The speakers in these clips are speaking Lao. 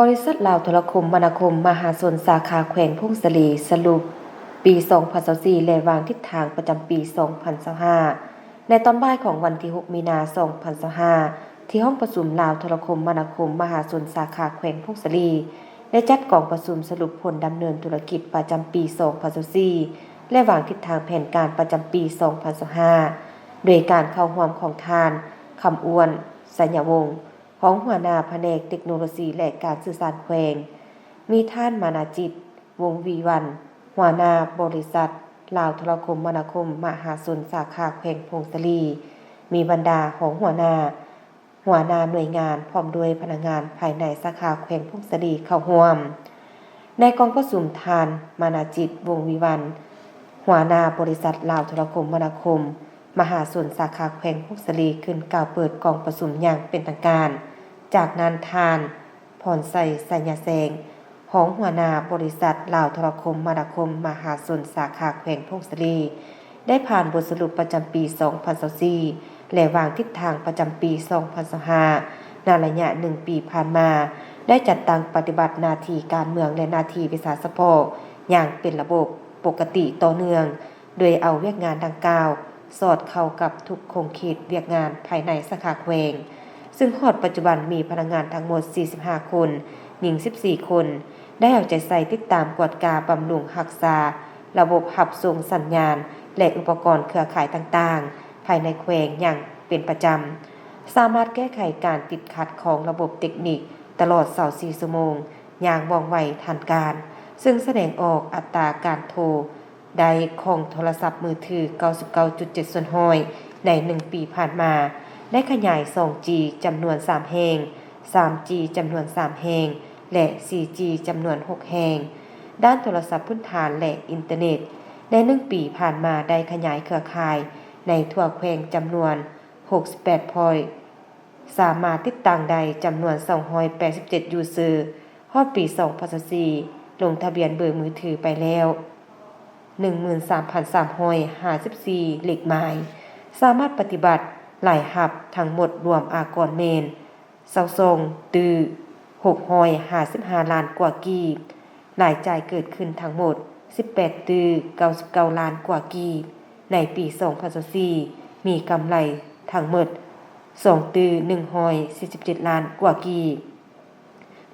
ບໍລິສັດລາວໂທລະຄົມມະນາຄົມມະຫາຊົນສາຂາແຂວງຜົ້ງສາລີ ສະຫຼຸບປີສອງພັນຊາວສີ່ ແລະ ວາງທິດທາງປະຈຳປີສອງພັນຊາວຫ້າ ໃນຕອນບ່າຍຂອງວັນທີຫົກ ມີນາ ສອງພັນຊາວຫ້າ ທີ່ຫ້ອງປະຊຸມລາວໂທລະຄົມມະນາຄົມມະຫາຊົນສາຂາແຂວງຜົ້ງສາລີ ໄດ້ຈັດກອງປະຊຸມສະຫຼຸບຜົນດຳເນີນທຸລະກິດປະຈຳປີສອງພັນຊາວສີ່ ແລະ ວາງທິດທາງແຜນການປະຈຳປີສອງພັນຊາວຫ້າ ໂດຍການເຂົ້າຮ່ວມຂອງທ່ານ ຄຳອ້ວນ ໄຊຍະວົງ ຮອງຫົວໜ້າພະແນກເຕັກໂນໂລຊີ ແລະ ການສື່ສານແຂວງ, ມີທ່ານ ມານາຈິດ ວົງວີວັນ ຫົວໜ້າບໍລິສັດລາວໂທລະຄົມມະນາຄົມມະຫາຊົນສາຂາແຂວງຜົ້ງສາລີ, ມີບັນດາຮອງຫົວໜ້າ, ຫົວໜ້າໜ່ວຍງານ ພ້ອມດ້ວຍພະນັກງານພາຍໃນສາຂາແຂວງຜົ້ງສາລີເຂົ້າຮ່ວມ. ໃນກອງປະຊຸມ, ທ່ານ ມານາຈິດ ວົງວິວັນ ຫົວໜ້າບໍລິສັດລາວໂທລະຄົມມະນາຄົມມະຫາຊົນສາຂາແຂວງຜົ້ງສາລີ ຂຶ້ນກ່າວເປີດກອງປະຊຸມຢ່າງເປັນທາງການ. ຈາກນັ້ນ, ທ່ານ ພອນໄຊ ໄຊຍະແສງ ຮອງຫົວໜ້າບໍລິສັດລາວໂທລະຄົມມະນາຄົມມະຫາຊົນສາຂາແຂວງຜົ້ງສາລີ ໄດ້ຜ່ານບົດສະຫຼຸບປະຈຳປີສອງພັນຊາວສີ່ ແລະ ວາງທິດທາງປະຈຳປີສອງພັນຊາວຫ້າ ໃນໄລຍະໜຶ່ງປີຜ່ານມາ ໄດ້ຈັດຕັ້ງປະຕິບັດໜ້າທີ່ການເມືອງ ແລະ ໜ້າທີ່ວິຊາສະເພາະຢ່າງເປັນລະບົບ, ປົກກະຕິ, ຕໍ່ເນື່ອງ, ໂດຍເອົາວຽກງານດັ່ງກ່າວສອດເຂົ້າກັບທຸກຂົງເຂດວຽກງານພາຍໃນສາຂາແຂວງ, ຊຶ່ງຮອດປັດຈຸບັນມີພະນັກງານທັງໝົດສີ່ສິບຫ້າຄົນ, ຍິງສິບສີ່ຄົນ, ໄດ້ເອົາໃຈໃສ່ຕິດຕາມກວດກາບຳລຸງຮັກສາລະບົບຮັບສົ່ງສັນຍານ ແລະ ອຸປະກອນເຄືອຂ່າຍຕ່າງໆ ພາຍໃນແຂວງຢ່າງເປັນປະຈຳ, ສາມາດແກ້ໄຂການຕິດຂັດຂອງລະບົບເຕັກນິກຕະຫຼອດຊາວສີ່ຊົ່ວໂມງຢ່າງວ່ອງໄວທັນການ, ຊຶ່ງສະແດງອອກອັດຕາການໂທ ໄດ້ຂອງໂທລະສັບມືຖືເກົ້າສິບເກົ້າຈຸດເຈັດສ່ວນຮ້ອຍ ໃນໜຶ່ງປີຜ່ານມາ, ໄດ້ຂະຫຍາຍສອງຈີຈຳນວນສາມແຫ່ງ, ສາມຈີຈຳນວນສາມແຫ່ງ ແລະ ສີ່ຈີຈຳນວນຫົກແຫ່ງ. ດ້ານໂທລະສັບພື້ນຖານ ແລະ ອິນເຕີເນັດ, ໃນໜຶ່ງປີຜ່ານມາໄດ້ຂະຫຍາຍເຄືອຂ່າຍໃນທົ່ວແຂວງຈຳນວນຫົກສິບແປດພອຍ ສາມາດຕິດຕັ້ງໄດ້ຈຳນວນສອງຮ້ອຍແປດສິບເຈັດຢູເຊີ. ຮອດປີສອງພັນຊາວສີ່ ລົງທະບຽນເບີມືຖືໄປແລ້ວໜຶ່ງໝື່ນສາມພັນສາມຮ້ອຍຫ້າສິບສີ່ເລກໝາຍ, ສາມາດປະຕິບັດລາຍຮັບທັງໝົດລວມອາກອນແມ່ນຊາວສອງຕື້ຫົກຮ້ອຍຫ້າສິບຫ້າລ້ານກວ່າກີບ, ລາຍຈ່າຍເກີດຂຶ້ນທັງໝົດສິບແປດຕື້ເກົ້າສິບເກົ້າລ້ານກວ່າກີບ. ໃນປີສອງພັນຊາວສີ່ ມີກຳໄລທັງໝົດສອງຕື້ໜຶ່ງຮ້ອຍສີ່ສິບເຈັດລ້ານກວ່າກີບ.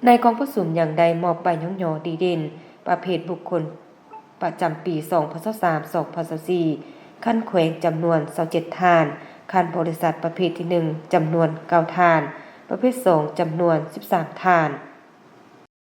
ໃນກອງປະຊຸມຍັງໄດ້ມອບໃບຍ້ອງຍໍດີເດັ່ນປະເພດບຸກຄົນປະຈຳປີສອງພັນຊາວສາມ ສອງພັນຊາວສີ່ ຂັ້ນແຂວງຈຳນວນຊາວເຈັດທ່ານ, ຂັ້ນບໍລິສັດປະເພດທີໜຶ່ງ ຈຳນວນເກົ້າທ່ານ, ປະເພດສອງ ຈຳນວນສິບສາມທ່ານ.